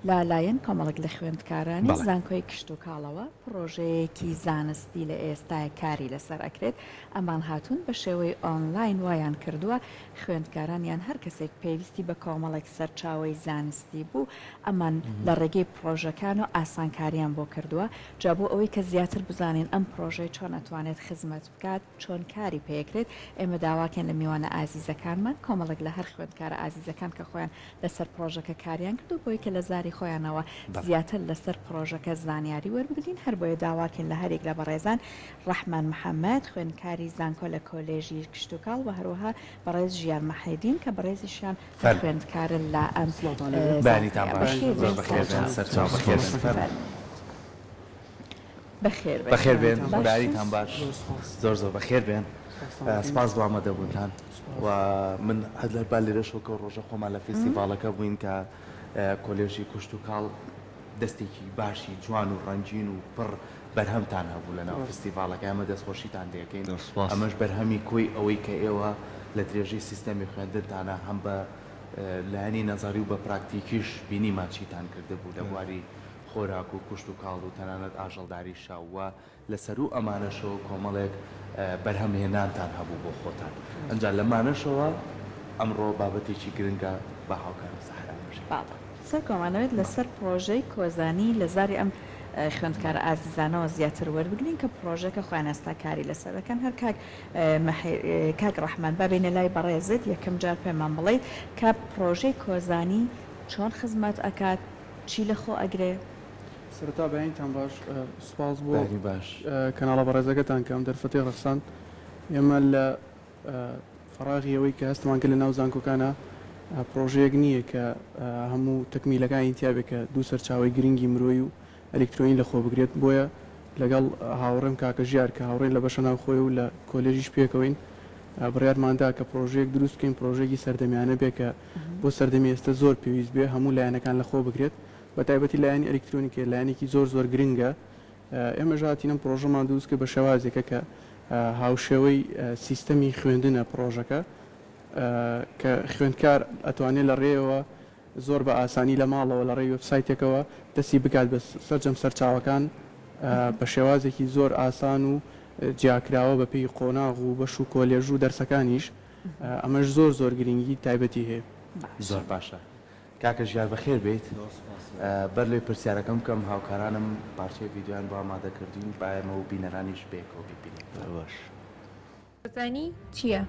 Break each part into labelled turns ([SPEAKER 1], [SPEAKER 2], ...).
[SPEAKER 1] لە لایەن کۆمەڵێک لە خوێندکارانی
[SPEAKER 2] بەڵێ.
[SPEAKER 1] زانکۆی کشتوکاڵەوە پڕۆژەیەکی زانستی لە ئێستایا کاری لەسەر ئەکرێت، ئەمان هاتوون بە شێوەی ئۆنلاین وایان کردووە خوێندکاران یان هەر کەسێک پێویستی بە کۆمەڵێک سەرچاوەی زانستی بوو ئەمان لە ڕێگەی پڕۆژەکانەوە ئاسانکاریان بۆ کردووە جا بۆ ئەوەی کە زیاتر بزانین ئەم پڕۆژەیە چۆن ئەتوانێت خزمەت بکات چۆن کاری پێکرێت ئێمە داواکەین لە میوانە ئازیزەکانمان کۆمەڵێک لە هەر خوێندکارە ئازیزەکان کە خۆیان لەسەر پڕۆژەکە کاریان کردو بۆی کە لە زاری خۆیانەوە زیاتر لەسەر پڕۆژەکە زانیاری وەربگرین هەربۆیە داواکەین لە هەریەک لە بەڕێزان ڕەحمان محەمەد خوێندکاری زانکۆ لە کۆلێژی کشتوکاڵ وە هەروەها بەڕێز ژیار محێدین کە بەڕێزیشیان هەر خوێندکارن لە ئەم
[SPEAKER 2] بەیانیتان
[SPEAKER 1] زانکۆیە.
[SPEAKER 2] باش زۆر
[SPEAKER 1] بەخێر بێن
[SPEAKER 2] بەخێر بێن
[SPEAKER 1] سەرچاو
[SPEAKER 2] سەرچاو بەخێر بێن فەرموو.
[SPEAKER 1] بەخێر بێن
[SPEAKER 2] بەخێر بێن
[SPEAKER 1] باشن؟
[SPEAKER 2] بەیانیتان باش زۆر زۆر بەخێر بێن سپاس بۆ ئامادەبوونتان و من هەر لە با لێرەشەوە کە ڕۆژە خۆمان لە فیستیڤاڵەکە بووین کە کۆلێژی کوشتوکاڵ دەستێکی باشی جوان و ڕەنگین و پڕ بەرهەمتان هەبوو لە ناو فیستیڤاڵەکە ئێمە دەستخۆشیتان لێکەین ئەمەش بەرهەمی کۆی ئەوەی کە ئێوە لە درێژەی سیستەمی خوێندنتانە هەم بە لایەنی نەزەری و بە پراکتیکیش بینیمان چیتان کردبوو لە بواری خۆراک و کوشتوکاڵ و تەنانەت ئاژەڵداریشا و لە سەروو ئەمانەشەوە کۆمەڵێک بەرهەم هێنانتان هەبوو بۆ خۆتان ئەنجا لەمانەشەوە ئەمڕۆ بابەتێکی گرنگە با هاوکارم سەحەر ئاماژەی پێ بدات.
[SPEAKER 1] سەرکۆمانەوێت لەسەر پڕۆژەی کۆزانی لە زاری ئەم خوێندکارە ئازیزانەوە زیاتر وەربگرین کە پڕۆژەکە خۆیان ئێستا کاری لەسەر دەکەن هەر کاک کاک ڕەحمان با بێینە لای بەڕێزت یەکەم جار پێمان بڵێیت کە پڕۆژەی کۆزانی چۆن خزمەت ئەکات چی لەخۆ ئەگرێ؟
[SPEAKER 3] سەرەتا بەیانیتان باش، سوپاس بۆ
[SPEAKER 2] بەیانی باش.
[SPEAKER 3] کەناڵە بەڕێزەکەتان کە ئەم دەرفەتەی ڕەخساند. ئێمە لە فەراغی ئەوەی کە هەستمان کرد لە ناو زانکۆکانا پڕۆژەیەک نییە کە هەموو تەکمیلەکانی تیا بێت کە دوو سەرچاوەی گرنگی مرۆیی و ئەلیکترۆنی لە خۆ بگرێت بۆیە لەگەڵ هاوڕێم کاکە ژیار کە هاوڕێین لە بەشە ناوخۆی و لە کۆلێژیش پێکەوەین بڕیارمان دا کە پڕۆژەیەک دروست بکەین پڕۆژەیەکی سەردەمیانە بێ کە بۆ سەردەمی ئێستە زۆر پێویست بێ هەموو لایەنەکان لە خۆ بگرێت بە تایبەتی لایەنی ئەلیکترۆنی کە لایەنێکی زۆر زۆر گرنگە ئێمەش هاتین ئەم پڕۆژەمان دروست کرد بە شێوازێکە کە هاوشێوەی سیستەمی خوێندنە پڕۆژەکە کە خوێندکار ئەتوانێت لە ڕێیەوە زۆر بە ئاسانی لە ماڵەوە لە ڕێی وێبسایتێکەوە دەستی بگات بە سەرجەم سەرچاوەکان بە شێوازێکی زۆر ئاسان و جیاکراوە بە پێی قۆناغ و بەش و کۆلێژ و دەرسەکانیش ئەمەش زۆر زۆر گرنگی تایبەتی هەیە.
[SPEAKER 2] زۆر باشە کاکە ژیار بەخێر بێیت. بەر لەوەی پرسیارەکەم بکەم هاوکارانم پارچەی ڤیدیۆیان بۆ ئامادە کردووین با ئێمە و بینەرانیش بەیەکەوە بیبینین. باش.
[SPEAKER 4] کۆزانی چییە؟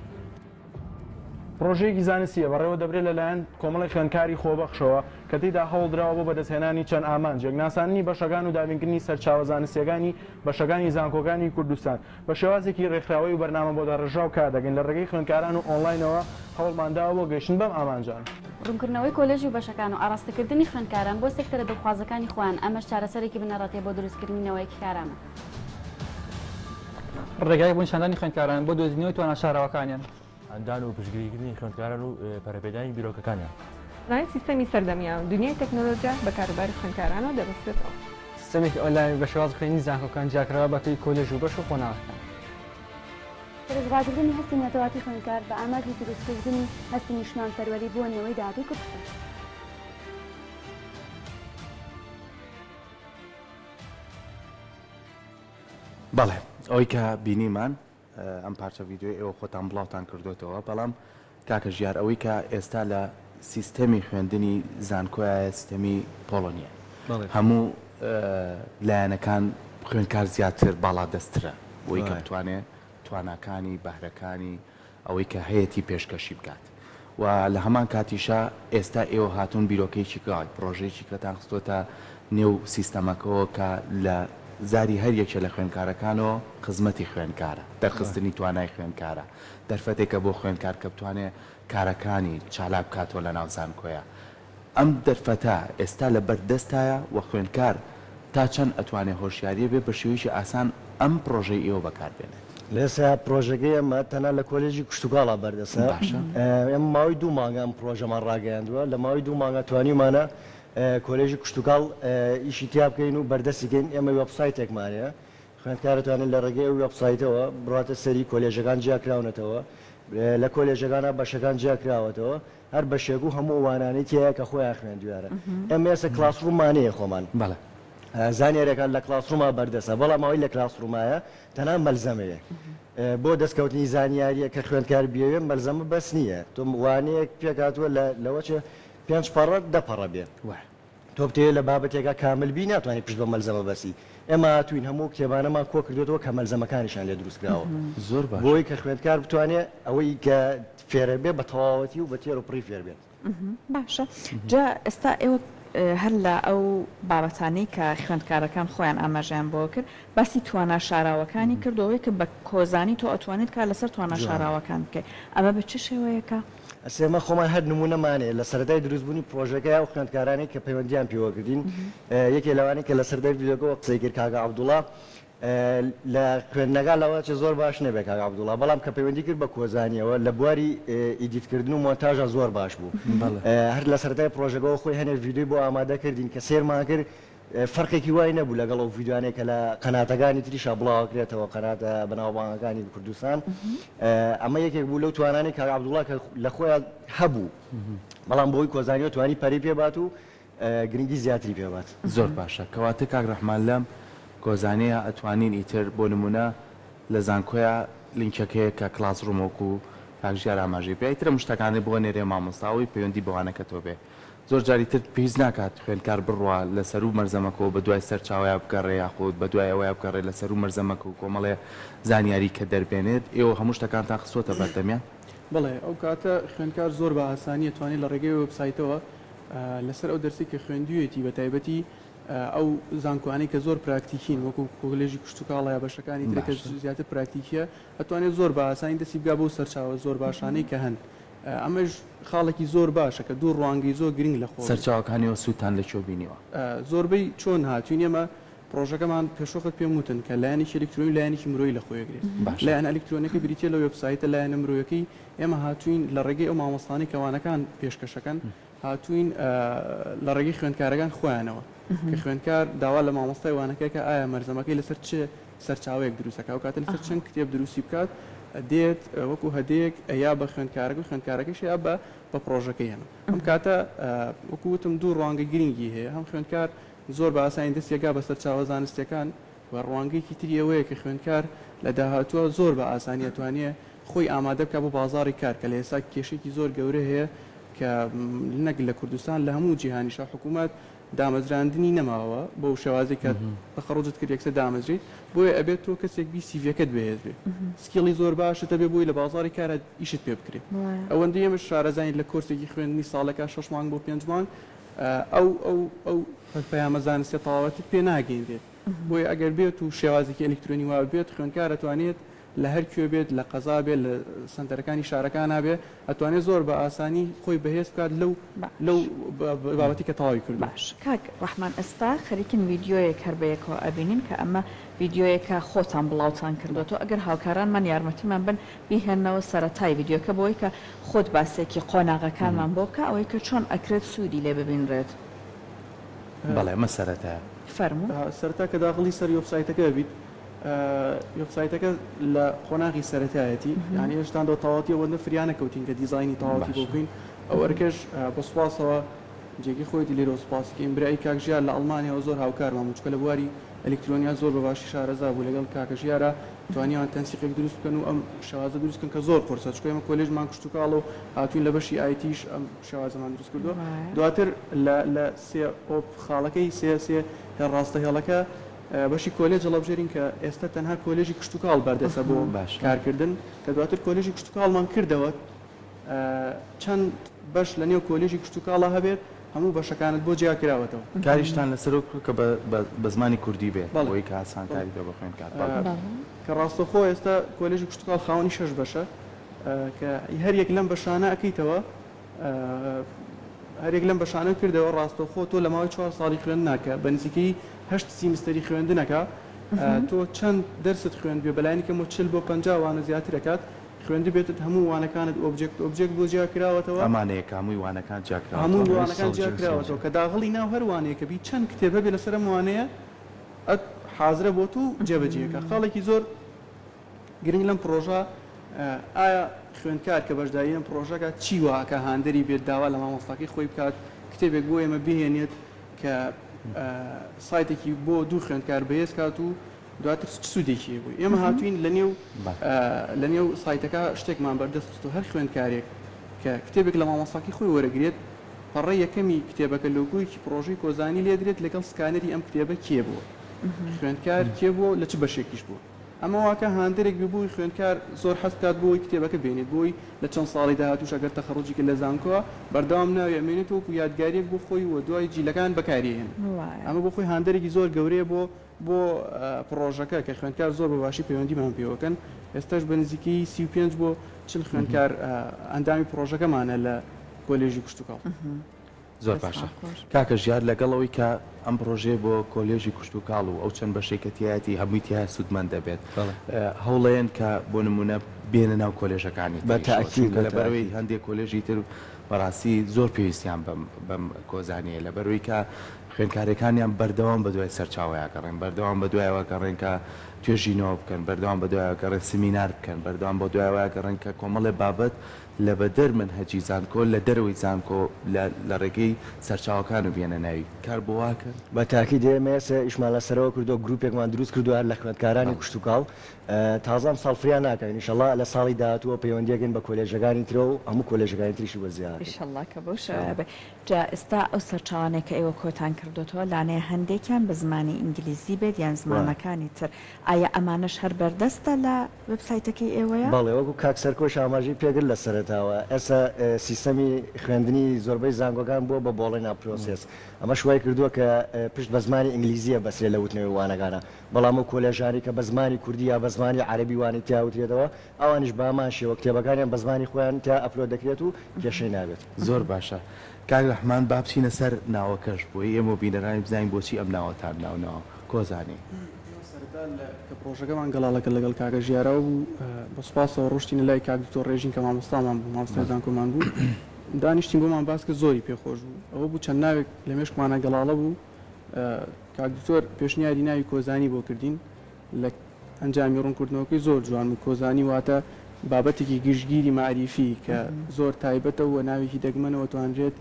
[SPEAKER 5] پڕۆژەیەکی زانستییە بەڕێوە دەبرێت لەلایەن کۆمەڵێک خوێندکاری خۆبەخشەوە کە تێیدا هەوڵدراوە بۆ بەدەستهێنانی چەند ئامانجێک، ناساندنی بەشەکان و دابینکردنی سەرچاوە زانستییەکانی بەشەکانی زانکۆکانی کوردستان بە شێوازێکی رێکخراوەیی و بەرنامە بۆداڕێژراو کار دەکەین لە رێگەی خوێندکاران و ئۆنلاینەوە هەوڵمان داوە بۆ گەیشتن بەم ئامانجانە.
[SPEAKER 6] ڕوونکردنەوەی کۆلێژ و بەشەکان و ئاڕاستەکردنی خوێندکاران بۆ سێکتەرە دڵخوازەکانی خۆیان، ئەمەش چارەسەرێکی بنەڕەتیە بۆ دروستکردنی نەوەیەکی کارامە.
[SPEAKER 7] ڕێگایەک بۆ نیشاندانی خوێندکاران بۆ دۆزینەوەی توانا شاراوەکانیان.
[SPEAKER 8] هاندان و پشتگیریکردنی خوێندکاران و پەرەپێدانی بیرۆکەکانیان.
[SPEAKER 4] زانانی سیستەمی سەردەمیان و دونیای تەکنۆلۆجیا بە کاروباری خوێندکارانەوە دەبەستێتەوە.
[SPEAKER 7] سیستەمێکی ئۆنلاین بە شێوازی خوێندنی زانکۆکان جیاکراوە بە پێی کۆلێژ و بەش و قۆناغەکان.
[SPEAKER 6] بەرزڕاگرتنی هەستی نەتەوایەتی خوێندکار بە ئامانجی دروستکردنی هەستی نیشتمانپەروەری بۆ نەوەی داهاتووی کوردستان.
[SPEAKER 2] بەڵێ ئەوەی کە بینیمان ئەم پارچە ڤیدیۆی ئێوە خۆتان بڵاوتان کردۆتەوە بەڵام کاکە ژیار ئەوەی کە ئێستا لە سیستەمی خوێندنی زانکۆیە سیستەمی پۆڵۆنیە هەموو لایەنەکان خوێندکار زیاتر باڵا دەسترە بۆی کە بتوانێ تواناکانی بەهرەکانی ئەوەی کە هەیەتی پێشکەشی بکات و لە هەمان کاتیشا ئێستا ئێوە هاتوون بیرۆکەیەکی کە پڕۆژەیەکی کەتان خستۆتە نێو سیستەمەکەوە کە لە زاری هەر یەکێ لە خوێندکارەکانەوە خزمەتی خوێندکارە، دەرخستنی توانای خوێندکارە، دەرفەتێکە بۆ خوێندکار کە بتوانێ کارەکانی چالاک بکاتەوە لە ناو زانکۆیا. ئەم دەرفەتە ئێستا لە بەر دەستایە و خوێندکار تا چەند ئەتوانێ هۆشیاریە بێ بە شێوەیەکی ئاسان ئەم پڕۆژەی ئێوە بەکار بێنێت؟
[SPEAKER 9] لە ئێستا پڕۆژەکەی ئێمە تەنها لە کۆلێژی کشتوکاڵا بەردەستە.
[SPEAKER 2] باشە.
[SPEAKER 9] ئێمە ماوەی دوو مانگە ئەم پڕۆژەمان ڕاگەیاندووە، لە ماوەی دوو مانگا توانیومانە کۆلێژی کشتوکاڵ ئیشی تیا بکەین و بەردەستی کەین، ئێمە وێبسایتێکمان هەیە خوێندکار ئەتوانێت لە ڕێگەی ئەو وێبسایتەوە بڕواتە سەری، کۆلێژەکان جیاکراونەتەوە. لە کۆلێژەکانا بەشەکان جیا کراوەتەوە هەر بەشێک و هەموو ئەو وانانەی تیایە کە خۆیان خوێندویانە ئێمە ئێستا classroom مان نییە خۆمان
[SPEAKER 2] بەڵێ.
[SPEAKER 9] زانیاریەکان لە classroom ا بەردەستە بەڵام ئەوەی لە classroom ایە تەنها مەلزەمەیە بۆ دەستکەوتنی زانیاریە کە خوێندکار بیەوێ مەلزەمە بەس نییە تۆ وانەیەک پێکهاتووە لە لەوە چێ پێنج پەڕە دە پەڕە بێ تۆ بتەوێ لە بابەتێکا کامل بی ناتوانی پشت بە مەلزەمە بەسی ئێمە هاتووین هەموو کتێبانەمان کۆ کردوێتەوە کە مەلزەمەکانیشان لێ دروست کراوە
[SPEAKER 2] زۆر باشە
[SPEAKER 9] بۆی کە خوێندکار بتوانێ ئەوەی کە فێرە بێ بە تەواوەتی و بە تێر و پڕی فێر بێت.
[SPEAKER 1] باشە جا ئێستا ئێوە هەر لە ئەو بابەتانەی کە خوێندکارەکان خۆیان ئاماژەیان بۆ کرد باسی توانا شاراوەکانی کرد و ئەوەی کە بە کۆزانی تۆ ئەتوانیت کار لەسەر توانا شاراوەکان بکەیت ئەمە بە چ شێوەیەکە؟
[SPEAKER 9] ئەسڵ ئێمە خۆمان هەر نموونەمان هەیە لە سەرەتای دروستبوونی پڕۆژەکە ئەو خوێندکارانەی کە پەیوەندییان پێوە کردین یەکێ لەوانەی کە لە سەرەتای ڤیدیۆکەوە قسەی کرد کاکە عەبدوڵا لە خوێندنەکە لەوەچێ زۆر باش نەبێ کاک عەبدوڵا بەڵام کە پەیوەندی کرد بە کۆزانیەوە لە بواری edit کردن و مۆنتاژا زۆر باش بوو هەر لە سەرەتای پڕۆژەکەوە خۆی هەنێ ڤیدیۆی بۆ ئامادە کردین کە سێرمان کرد فەرقێکی وای نەبوو لەگەڵ ئەو ڤیدیۆانەی کە لە قەناتەکانی تریشا بڵاوەکرێتەوە قەناتە بەناوبانگەکانی کوردستان ئەمە یەکێک بوو لەو توانانەی کاک عەبدوڵا کە لە خۆیان هەبوو بەڵام بۆی کۆزانیەوە توانی پەرەی پێبات و گرنگی زیاتری پێ بات.
[SPEAKER 2] زۆر باشە کەواتە کاک ڕەحمان لەم کۆزانەیە ئەتوانین ئیتر بۆ نمونە لە زانکۆیا لینکەکەیە کە classroom وەکو کاک ژیار ئاماژەی پێ ئیتر ئەم شتەکانەی بۆ نێرێ مامۆستا ئەوەی پەیوەندی بە وانەکەتەوە بێ زۆر جاری تر پێویست ناکات خوێندکار بڕوا لە سەروو مەرزەمەکەوە بە دوای سەرچاوەیا بگەڕێ یاخود بە دوای ئەوەیا بگەڕێ لە سەروو مەرزەمەکە و کۆمەڵێ زانیاری کە دەربێنێت ئێوە هەموو شتەکانتان خستووەتە بەردەمیان؟
[SPEAKER 3] بەڵێ ئەو کاتە خوێندکار زۆر بە ئاسانی ئەتوانێ لە ڕێگەی وێبسایتەوە لەسەر ئەو دەرسەی کە خوێندوویەتی بە تایبەتی ئەو زانکۆیانەی کە زۆر پراکتیکین وەکو کۆلێژی کشتوکاڵ یا بەشەکانی تر کە زیاتر پراکتیکیە ئەتوانێت زۆر بە ئاسانی دەستی بگا بەو سەرچاوە زۆر باشانەی کە هەن ئەمەش خاڵێکی زۆر باشە کە دوو ڕوانگەی زۆر گرنگ لە خۆ
[SPEAKER 2] سەرچاوەکانیەوە سوودتان لە کوێ بینیوە؟
[SPEAKER 3] زۆربەی چۆن هاتوین ئێمە پڕۆژەکەمان پێشوەخت پێم وتن کە لایەنێکی ئەلیکترۆنی و لایەنێکی مرۆیی لە خۆی ئەگرێت لایەنە ئەلیکترۆنیەکە بریتیە لە وێبسایتە لایەنە مرۆیەکەی ئێمە هاتووین لە ڕێگەی ئەو مامۆستانەی کە وانەکان پێشکەشەکەن هاتووین لە ڕێگەی خوێندکارەکان خۆیانەوە کە خوێندکار داوا لە مامۆستای وانەکەی کە ئایا مەرزەمەکەی لەسەر چ سەرچاوەیەک دروستەکە ئەو کاتە لەسەر چەند کتێب دروستی بکات دێت وەکو هەدەیەک یا بە خوێندکارەکە و خوێندکارەکەش یا بە بە پڕۆژەکەی هەن ئەم کاتە وەکو وتم دوو ڕوانگەی گرنگی هەیە هەم خوێندکار زۆر بە ئاسانی دەستی ئەگا بە سەرچاوە زانستیەکان و ڕوانگەیەکی تری ئەوەیە کە خوێندکار لە داهاتووە زۆر بە ئاسانی ئەتوانێ خۆی ئامادە بکات بۆ بازاڕی کار کە لە ئێستا کێشەیەکی زۆر گەورە هەیە کە نەک لە کوردستان لە هەموو جیهانیشا حکوومەت دامەزراندنی نەماوە بەو شێوازەی کە تەخەڕوجت کرد یەکسەر دامەزرێیت بۆیە ئەبێت تۆ کەسێک بی سیڤیەکەت بەهێز بێ skill ی زۆر باشت هەبێ بۆی لە بازاڕی کارا ئیشت پێ بکرێ ئەوەندەی ئێمەش شارەزاین لە کۆرسێکی خوێندنی ساڵێکا شەش مانگ بۆ پێنج مانگ ئەو ئەو ئەو پەیامە زانستیە تەواوەتیت پێ ناگەینرێت بۆیە ئەگەر بێت و شێوازێکی ئەلیکترۆنی وا بێت خوێندکار ئەتوانێت لە هەر کوێ بێت لە قەزا بێت لە سەنتەرەکانی شارەکانا بێ ئەتوانێت زۆر بە ئاسانی خۆی بەهێز بکات لەو لەو
[SPEAKER 1] باش
[SPEAKER 3] بابەتی کە تەواوی کردووە.
[SPEAKER 1] باش کاک ڕەحمان ئێستا خەریکن ڤیدیۆیەک هەر بەیەکەوە ئەبینین کە ئەمە ڤیدیۆیەکە خۆتان بڵاوتان کردۆتەوە ئەگەر هاوکارانمان یارمەتیمان بن بیهێننەوە سەرەتای ڤیدیۆکە بۆی کە خۆت باسێکی قۆناغەکانمان بۆ بکە ئەوەی کە چۆن ئەکرێت سوودی لێ ببینرێت.
[SPEAKER 2] بەڵێ ئەمە سەرەتایە.
[SPEAKER 1] فەرموو.
[SPEAKER 3] سەرەتا کە داخڵی سەر وێبسایتەکە ئەبیت وێبسایتەکە لە قۆناغی سەرەتایەتی یانی هێشتان بە تەواوەتی ئەوەندە فریا نەکەوتین کە دیزاینی تەواوەتی بۆ بکەین ئەو ئەرکەش بە سوپاسەوە جێگەی خۆیەتی لێرەوە سوپاسی کەین برای کاک ژیار لە ئەڵمانیاوە زۆر هاوکارمان بوو چونکە لە بواری ئەلیکترۆنیا زۆر بە باشی شارەزا بوو لەگەڵ کاکە ژیارا توانیان تەنسیقێک دروست بکەن و ئەم شێوازە دروست بکەن کە زۆر قورسە چونکە ئێمە کۆلێژمان کشتوکاڵە و هاتووین لە بەشی IT یش ئەم شێوازەمان دروست کردووە دواتر لە لە سێ ئۆپ خاڵەکەی سێ سێ هێڵ ڕاستە هێڵەکە بەشی کۆلێج هەڵەبژێرین کە ئێستا تەنها کۆلێژی کشتوکاڵ بەردەستە بۆ کارکردن کە دواتر کۆلێژی کشتوکاڵمان کردەوە چەند بەش لە نێو کۆلێژی کشتوکاڵا هەبێت هەموو بەشەکانت بۆ جیا کراوەتەوە.
[SPEAKER 2] کاریشتان لەسەر ئەوە کردووە کە بە زمانی کوردی بێت بۆ ئەوەی کە ئاسانکاری بێت بۆ خوێندکار.
[SPEAKER 3] کە ڕاستەوخۆ ئێستا کۆلێژی کشتوکاڵ خاوەنی شەش بەشە کە هەر یەک لەم بەشانە ئەکەیتەوە هەریەک لەم بەشانە کردەوە ڕاستەوخۆ تۆ لە ماوەی چوار ساڵی خوێندنا کە بە نزیکەیی هەشت سیمستەری خوێندنەکە تۆ چەند دەرست خوێندبێ بەلایەنی کەمەوە 40 بۆ 50 وانە زیاتر ئەکات خوێندبێتت هەموو وانەکانت object object بۆ جیا کراوەتەوە.
[SPEAKER 2] ئەمانەیە کە هەمووی وانەکان جیا کراوەتەوە.
[SPEAKER 3] هەمووی وانەکان جیا کراوەتەوە کە داغڵی ناو هەر وانەیەکە بی چەند کتێب هەبێ لەسەر ئەم وانەیە ئەت حازرە بۆ تو جێبەجێ ئەکا خاڵێکی زۆر گرنگ لەم پڕۆژە. ئایا خوێندکار کە بەشداری ئەم پڕۆژەکە چی وا ئەکا هاندەری بێت داوا لە مامۆستاکەی خۆی بکات کتێبێک بۆ ئێمە بهێنێت کە سایتێکی بۆ دوو خوێندکار بەهێز کات و دواتر چ سوودێکی هەیە بۆی ئێمە هاتوین لە نێو لە نێو سایتەکە شتێکمان بەردەست خست و هەر خوێندکارێک کە کتێبێک لە مامۆستاکەی خۆی وەرەگرێت پەڕەی یەکەمی کتێبەکە لۆگۆیەکی پڕۆژەی کۆزانی لێدرێت لەگەڵ سکانەری ئەم کتێبە کێ بووە خوێندکار کێ بووە و لە چ بەشێکیش بووە. ئەمە واکە هاندەرێک بێ بۆی خوێندکار زۆر حەز بکات بۆی کتێبەکە بێنێت بۆی لە چەند ساڵی داهاتووش ئەگەر تەخەڕوجی کرد لە زانکۆ بەردەوام ناوی ئەمێنێتەوە وەکو یادگاریەک بۆ خۆی و دوای جیلەکان بەکاری ئەهێنێت ئەمە بۆ خۆی هاندەرێکی زۆر گەورەیە بۆ بۆ پڕۆژەکە کە خوێندکار زۆر بە باشی پەیوەندیمان پێوەکەن ئێستاش بە نزیکەی 35 بۆ 40 خوێندکار ئەندامی پڕۆژەکەمانە لە کۆلێژی کشتوکاڵ.
[SPEAKER 2] زۆر باشە کاکە ژیار لەگەڵ ئەوەی کە ئەم پڕۆژەیە بۆ کۆلێژی کشتوکاڵ و ئەو چەند بەشەی کە تیایەتی هەمووی تیایە سوودمەند دەبێت هەوڵەیەن کە بۆ نمونە بێنە ناو کۆلێژەکانی تریشەوە چونکە لەبەرئەوەی هەندێک کۆلێژی تر بەڕاستی زۆر پێویستیان بەم بەم کۆزانیە لەبەرئەوەی کە خوێندکارەکانیان بەردەوام بەدوای سەرچاوەیا گەڕێن بەردەوام بەدوایەوە گەڕێن کە توێژینەوە بکەن بەردەوام بەدوایەوە گەڕێن سمینار بکەن بەردەوام بەدوایەوە گەڕێن کە کۆمەڵێ بابەت لە بەدەر مەنهەجی زانکۆ لە دەرەوەی زانکۆ لە لە ڕێگەی سەرچاوەکانەوە بێنە ناوی کار بۆ وا کەن؟
[SPEAKER 9] بە تاکید ئێمە ئێستا ئیشمان لە سەرەوە کردووە گروپێکمان دروست کردووە هەر لە خوێندکارانی کشتوکاڵ تازە ئەمساڵ فریا ناکەوین ئیشەڵا لە ساڵی داهاتووە پەیوەندیەکەین بە کۆلێژەکانی ترەوە و هەموو کۆلێژەکانی تریشی بۆ زیاد ئەکەین.
[SPEAKER 1] ئیشەڵا کە بەو شێوەیە بێ. جا ئێستا ئەو سەرچاوانەی کە ئێوە کۆتان کردۆتەوە لانەیە هەندێکیان بە زمانی ئینگلیزی بێت یان زمانەکانی تر ئایا ئەمانەش هەر بەردەستە لە وێبسایتەکەی ئێوەیە؟
[SPEAKER 9] بەڵێ وەکو کاک سەرکۆش ئاماژەی پێکرد لە سەرەتاوە ئێستا سیستەمی خوێندنی زۆربەی زانکۆکان بووە بە Bologna Process ئەمەش وای کردووە کە پشت بە زمانی ئینگلیزییە بەسرێ لە وتنەوەی وانەکانە بەڵام ئەو کۆلێژانەی کە بە زمانی کوردی یا بە زمانی عەرەبی وانەی تیا وترێتەوە ئەوانیش بە هەمان شێوە کتێبەکانیان بە زمانی خۆیان تیا upload دەکرێت و کێشەی نابێت.
[SPEAKER 2] زۆر باشە کاک ڕەحمان با بچینە سەر ناوەکەش بۆی ئێمە و بینەرانی بزانین بۆچی ئەم ناوەتان ناو ناوە کۆزانی.
[SPEAKER 3] ئێمە سەرەتا لە کە پڕۆژەکەمان گەڵاڵە کرد لەگەڵ کاکە ژیاراو بوو بە سوپاسەوە ڕۆشتینە لای کاک دکتۆر ڕێژین کە مامۆستامان بوو مامۆستای زانکۆمان بوو دانیشتین بۆمان باس کرد زۆری پێ خۆش بوو ئەوە بوو چەند ناوێک لە مێشکمانا گەڵاڵە بوو کاک دکتۆر پێشنیاری ناوی کۆزانی بۆ کردین لە ئەنجامی ڕوونکردنەوەکەی زۆر جوان بوو کۆزانی واتە بابەتێکی گشتگیری مەعریفی کە زۆر تایبەتە و ناوێکی دەگمەنەوە توانرێت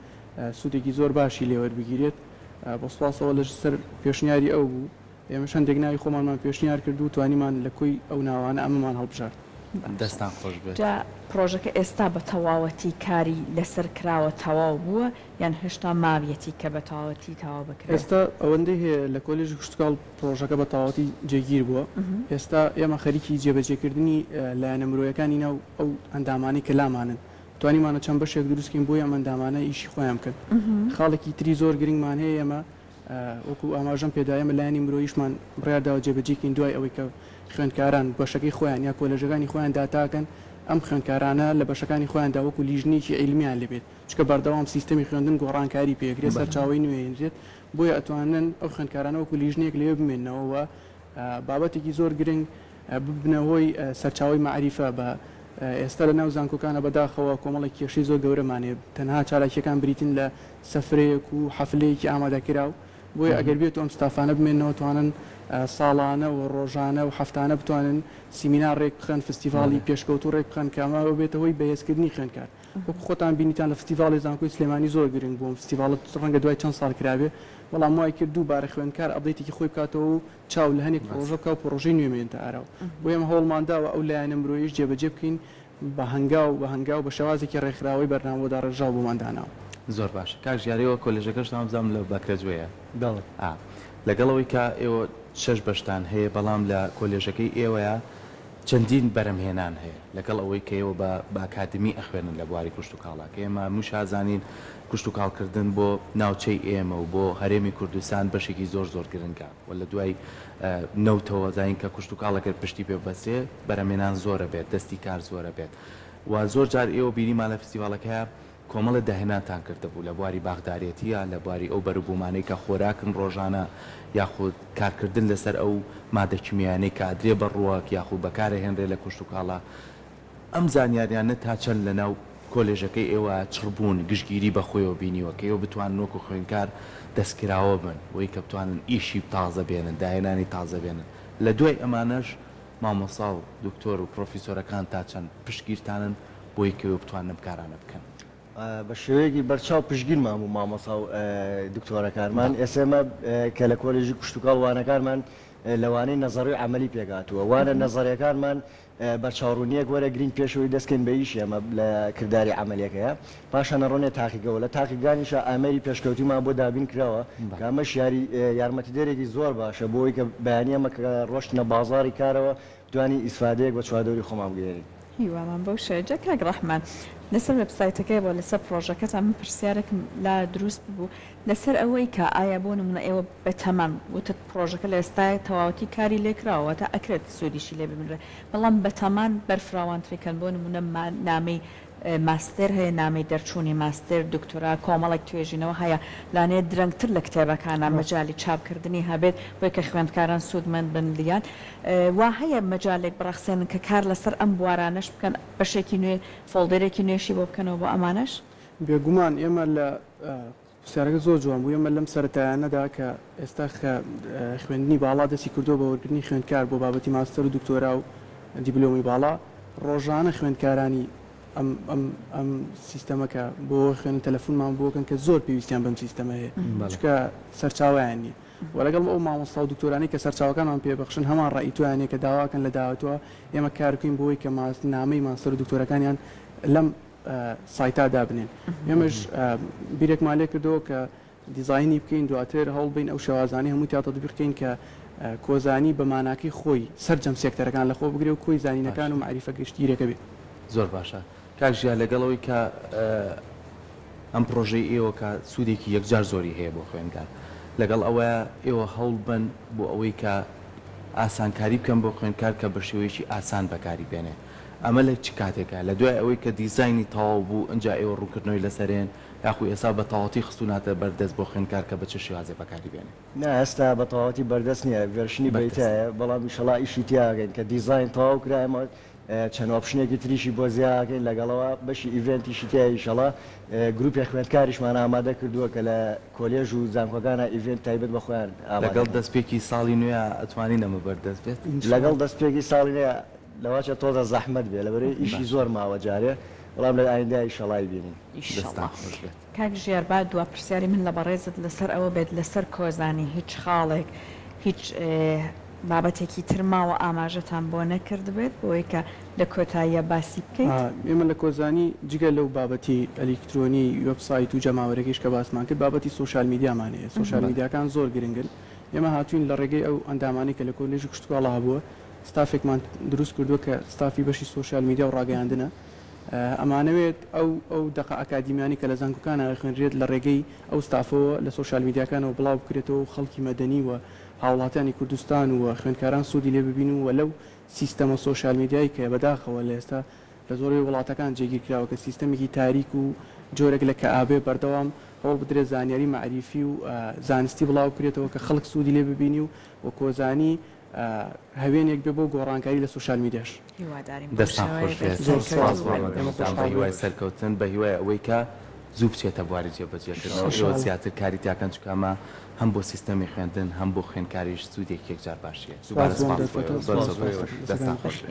[SPEAKER 3] سوودێکی زۆر باشی لێ وەربگیرێت بە سوپاسەوە لە سەر پێشنیاری ئەو بوو ئێمەش هەندێک ناوی خۆمانمان پێشنیار کرد و توانیمان لە کۆی ئەو ناوانە ئەمەمان هەڵبژارد.
[SPEAKER 2] دەستان خۆش بێت.
[SPEAKER 1] جا پڕۆژەکە ئێستا بە تەواوەتی کاری لەسەر کراوە تەواو بووە یان هێشتا ماویەتی کە بە تەواوەتی تەواو بکرێت؟
[SPEAKER 3] ئێستا ئەوەندەی هەیە لە کۆلێژی کشتوکاڵ پڕۆژەکە بە تەواوەتی جێگیر بووە، ئێستا ئێمە خەریکی جێبەجێکردنی لایەنە مرۆیەکانی ناو ئەو ئەندامانەی کە لامانن، توانیمانە چەند بەشێک دروست کەین بۆی ئەم ئەندامانە ئیشی خۆیان بکەن. خاڵێکی تری زۆر گرنگمان هەیە ئێمە وەکو ئاماژەم پێدا ئێمە لایەنی مرۆییشمان بڕیار داوە جێبەجێی کەین دوای ئەوەی کە خوێندکاران بەشەکەی خۆیان یا کۆلێژەکانی خۆیان داتاکەن ئەم خوێندکارانە لە بەشەکانی خۆیاندا وەکو لیژنەیەکی عیلمیان لێ بێت چونکە بەردەوام سیستەمی خوێندن گۆڕانکاری پێکرێت سەرچاوەی نوێ هێنرێت بۆیە ئەتوانن ئەو خوێندکارانە وەکو لیژنەیەک لەوێ بمێننەوە و بابەتێکی زۆر گرنگ ببنە هۆی سەرچاوەی مەعریفە بە ئێستا لە ناو زانکۆکانە بەداخەوە کۆمەڵێک کێشەی زۆر گەورەمان هەیە تەنها چالاکیەکان بریتین لە سەفرەیەک و حەفلەیەکی ئامادەکراو بۆیە ئەگەر بێت و ئەم ستافانە بمێننەوە توانن ساڵانە و ڕۆژانە و هەفتانە بتوانن سیمینار ڕێک بخەن فستیڤاڵی پێشکەوتوو ڕێک بخەن کە ئەمە ببێتە هۆی بەهێزکردنی خوێندکار وەکو خۆتان بینیتان لە فستیڤاڵی زانکۆی سلێمانی زۆر گرنگ بوو ئەم فستیڤاڵە ڕەنگە دوای چەند ساڵ کرابێ بەڵام وای کرد دووبارە خوێندکار update ێکی خۆی بکاتەوە و چاو لە هەنێک پڕۆژە بکا و پڕۆژەی نوێ بێنێتە ئاراوە بۆیە ئێمە هەوڵمان داوە ئەو لایەنە مرۆییش جێبەجێ بکەین بە هەنگاو بە هەنگاو بە شێوازێکی ڕێکخراوەی بەرنامە بۆ داڕێژراو بۆمان داناوە.
[SPEAKER 2] زۆر باشە کاک ژیار ئێوە کۆلێژەکەشتان وابزانم لە باکرەجۆیە؟
[SPEAKER 9] بەڵێ.
[SPEAKER 2] ئا لەگەڵ ئەوەی کە ئێوە شەش بەشتان هەیە بەڵام لە کۆلێژەکەی ئێوەیا چەندین بەرەمهێنان هەیە لەگەڵ ئەوەی کە ئێوە بە بە ئەکادمی ئەخوێنن لە بواری کوشتوکاڵا کە ئێمە هەمووش ئازانین کوشتوکاڵکردن بۆ ناوچەی ئێمە و بۆ هەرێمی کوردستان بەشێکی زۆر زۆر گرنگە و لە دوای نەوتەوە زانین کە کوشتوکاڵ ئەگەر پشتی پێ ببەسترێ بەرهەمهێنان زۆرە بێت دەستی کار زۆرە بێت و زۆر جار ئێوە بینیمان لە فستیڤاڵەکەیا کۆمەڵێ داهێنانتان کردبوو لە بواری باخدارێتییا لە بواری ئەو بەروبوومانەی کە خۆراکن ڕۆژانە یاخود کارکردن لەسەر ئەو مادە کیمیایانەی کە ئەدرێ بە ڕووەک یاخود بەکارئەهێنرێ لە کوشتوکاڵا ئەم زانیاریانە تا چەند لەناو کۆلێژەکەی ئێوە چڕبوون گشتگیری بە خۆیەوە بینیوە کە ئێوە بتوانن وەکو خوێندکار دەستکراوە بن بۆی کە بتوانن ئیشی تازە بێنن داهێنانی تازە بێنن لە دوای ئەمانەش. مامۆستا و دکتۆر و پرۆفیسۆرەکان تا چەند پشتگیرتانن بۆی کە ئێوە بتوانن ئەم کارانە بکەن؟
[SPEAKER 9] بە شێوەیەکی بەرچاو پشتگیرمان بوو مامۆستا و دکتۆرەکانمان، ئێستا ئێمە کە لە کۆلێژی کشتوکاڵ وانەکانمان لە وانەی نەزەڕی و عەمەلی پێکهاتووە، وانە نەزەریەکانمان بەرچاوڕوونییەک وەرەگرین پێش ئەوەی دەست کەین بە ئیشی ئەمە لە کرداری عەمەلیەکەیە، پاشان ئەڕۆنێ تاقیگەوە، لە تاقیگانیشا ئامێری پێشکەوتوومان بۆ دابین کراوە کە ئەمەش یاری یارمەتیدەرێکی زۆر باشە بۆ ئەوەی کە بەیانی ئەمە کە ڕۆشتنە بازاڕی کارەوە بتوانین ئیسفادەیەک بە چواردەوری خۆمان بگەیەنین.
[SPEAKER 1] هیوامان بەو شێ. جا کاک ڕەحمان لەسەر وێبسایتەکەی بۆ لەسەر پڕۆژەکەتان من پرسیارێکم لا دروست ببوو لەسەر ئەوەی کە ئایا بۆ نمونە ئێوە بەتەمان وتت پڕۆژەکە لە ئێستایا تەواوەتی کاری لێکراوە واتە ئەکرێت سوودیشی لێ ببینرێت بەڵام بەتەمان بەرفراوانتری کەن بۆ نمونە نامەی ماستێر هەیە نامەی دەرچوونی ماستێر دکتۆرا کۆمەڵێک توێژینەوە هەیە لانەیە درەنگتر لە کتێبەکانە مەجالی چاپکردنی هەبێت بۆی کە خوێندکاران سوودمەند بن لیان وا هەیە مەجالێک بڕەخسێنن کە کار لەسەر ئەم بوارانەش بکەن بەشێکی نوێ فۆڵدێرێکی نوێشی بۆ بکەنەوە بۆ ئەمانەش؟
[SPEAKER 3] بێگومان ئێمە لە پرسیارەکە زۆر جوان بوو، ئێمە لەم سەرەتایانەدا کە ئێستا کە خوێندنی باڵا دەستی کردووە بە وەرگرتنی خوێندکار بۆ بابەتی ماستەر و دکتۆرا و دیبلۆمی باڵا، ڕۆژانە خوێندکارانی ئەم ئەم ئەم سیستەمە کە بۆ خوێندن تەلەفونمان بۆ کەن کە زۆر پێویستیان بەم سیستەمە هەیە چونکە سەرچاوەیان نییە و لەگەڵ ئەو مامۆستا و دکتۆرانەی کە سەرچاوەکانمان پێ بەخشن هەمان ڕەئی تۆیان هەیە کە داواکەن لە داهاتووە ئێمە کار بکەین بۆی کە نامەی ماستەر و دکتۆرەکانیان لەم سایتە دابنێن ئێمەش بیرێکمان لێ کردەوە کە دیزاینی بکەین دواتر هەوڵ بین ئەو شێوازانەی هەموو تیا تەتبیق کەین کە کۆزانی بە ماناکەی خۆی سەرجەم سێکتەرەکان لەخۆ بگرێ و کۆی زانینەکان و مەعریفە گشتگیرەکە بێ.
[SPEAKER 2] زۆر باشە کاک ژیار لەگەڵ ئەوەی کە ئەم پڕۆژەی ئێوە کە سوودێکی یەکجار زۆری هەیە بۆ خوێندکار لەگەڵ ئەوەیا ئێوە هەوڵ بەن بۆ ئەوەی کە ئاسانکاری بکەن بۆ خوێندکار کە بە شێوەیەکی ئاسان بەکاری بێنێ ئەمە لە چ کاتێکە؟ لە دوای ئەوەی کە دیزاینی تەواو بوو ئنجا ئێوە ڕوونکردنەوەی لەسەر هێن یاخو ئێستا بە تەواوەتی خستووناتە بەر دەست بۆ خوێندکار کە بە چ شێوازێ بەکاری بێنێ؟
[SPEAKER 9] نا ئێستا بە تەواوەتی بەردەست نییە version ی
[SPEAKER 2] بەردەست
[SPEAKER 9] beta یە بەڵام ئیشەڵا ئیشی تیا ئەکەین کە دیزاین تەواو کرا ئێمە چەند option ێکی تریشی بۆ زیا ئەکەین لەگەڵەوە بەشی event یشی تیایە ئیشەڵا گروپێ خوێندکاریشمان ئامادە کردووە کە لە کۆلێژ و زانکۆکانا event تایبەت بە خۆیان ئامادە
[SPEAKER 2] لەگەڵ
[SPEAKER 9] کەن.
[SPEAKER 2] دەستپێکی ساڵی نوێ ئەتوانین ئەمە بەردەست بێت؟
[SPEAKER 9] لەگەڵ دەستپێکی ساڵی نوێ لەواچە تۆزە زەحمەت بێ لەبەرئەوەی ئیشی زۆر ماوە جارێ بەڵام لە ئایندە ئیشەڵا ئەیبینین.
[SPEAKER 1] ئیشەڵا.
[SPEAKER 2] دەستتان خۆش بێت.
[SPEAKER 1] کاک ژیار با دوا پرسیاری من لە بەڕێزت لەسەر ئەوە بێت لەسەر کۆزانی هیچ خاڵێک هیچ بابەتێکی تر ماوە ئاماژەتان بۆ نەکردبێت بۆی کە لە کۆتاییا باسی بکەیت؟
[SPEAKER 3] ئێمە لە کۆزانی جگە لەو بابەتی ئەلیکترۆنی وێب سایت و جەماوەرەکەیش کە باسمان کرد بابەتی سۆشیال میدیامان هەیە سۆشیال میدیاکان زۆر گرنگن ئێمە هاتووین لە ڕێگەی ئەو ئەندامانەی کە لە کۆلێژی کشتوکاڵا هەبووە ستافێکمان دروست کردووە کە ستافی بەشی سۆشیال میدیا و ڕاگەیاندنە، ئەمانەوێت ئەو ئەو دەقە ئەکادیمیانەی کە لە زانکۆکانا ئەخوێنرێت لە ڕێگەی ئەو ستافەوە لە سۆشیال میدیاکانەوە بڵاو بکرێتەوە و خەڵکی مەدەنی و هاوڵاتیانی کوردستان و خوێندکاران سوودی لێ ببین و لەو سیستەمە سۆشیال میدیای کە بەداخەوە لە ئێستا لە زۆربەی وڵاتەکان جێگیر کراوە کە سیستەمێکی تاریک و جۆرێک لە کەئابەیە بەردەوام هەوڵ بدرێت زانیاری مەعریفی و زانستی بڵاو بکرێتەوە کە خەڵک سوودی لێ ببینی و و کۆزانی هەوێنێک بێ بۆ گۆڕانکاری لە سۆشیال میدیاش.
[SPEAKER 1] هیوادارین بەم
[SPEAKER 2] دەستان
[SPEAKER 1] شێوەیە
[SPEAKER 2] خۆش
[SPEAKER 1] بێت
[SPEAKER 2] بێت زۆر
[SPEAKER 1] سەرکەوتوو
[SPEAKER 2] سوپاس
[SPEAKER 1] بن.
[SPEAKER 2] بۆ
[SPEAKER 3] ئێمە
[SPEAKER 2] ئامادەبوونتان
[SPEAKER 3] خۆشحاڵ
[SPEAKER 2] بەهیوای
[SPEAKER 3] بووین.
[SPEAKER 2] سەرکەوتن بەهیوای ئەوەی کە زوو بچێتە بواری جێبەجێکردنەوە ئێوە
[SPEAKER 3] ئینشاڵڵا.
[SPEAKER 2] زیاتر کاری تیاکەن چونکە ئەمە هەم بۆ سیستەمی خوێندن هەم بۆ خوێندکاریش سوودێکی یەکجار باشی هەیە
[SPEAKER 3] سوپاس
[SPEAKER 2] دووبارە
[SPEAKER 3] بۆ ئەم
[SPEAKER 2] سوپاس بۆ
[SPEAKER 3] دەرفەتە
[SPEAKER 2] ئێوە زۆر
[SPEAKER 3] سوپاس
[SPEAKER 2] زۆر
[SPEAKER 3] سوپاس
[SPEAKER 2] بەڕێز
[SPEAKER 3] دەستەکانت
[SPEAKER 2] دەستان
[SPEAKER 3] خۆش.
[SPEAKER 2] خۆش بێت.